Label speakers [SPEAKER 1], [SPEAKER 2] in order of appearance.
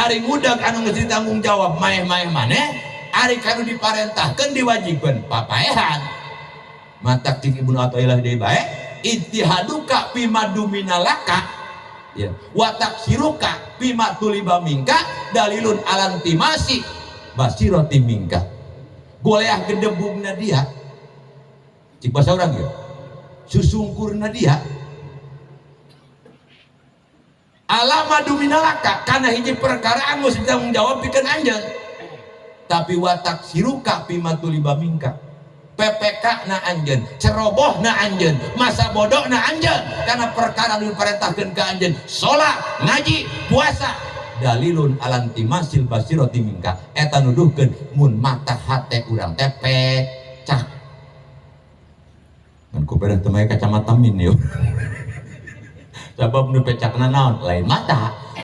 [SPEAKER 1] Ari ngudag anu geus ditanggung jawab maeh-maeh maneh, ari kanu diparentahkeun diwajibkeun papaehan. Matak cik Ibnu Athaillah deui bae, ijtihaduka fima duminalaka ya wa taksiruka fima tuliba minka dalilun alan timasi basirati minka. Goleah gedebugna dia, cik bahasa urang ya, susungkurna dia alama duminalaka kana hiji perkara anu ditanggung jawab pikeun anjeun, tapi wa taksiruka fima tuliba minka, PPK na anjeun, ceroboh na anjeun, masa bodoh na anjeun karena perkara nu diperintahkeun ka anjeun, salat, ngaji, puasa, dalilun alan timasil basirati minka. Eta nuduhkeun mun mata hate urang teh pecah. Ngan ku beres teh make kacamata min yeuh. Sabab nu pecakna naon? Lain mata,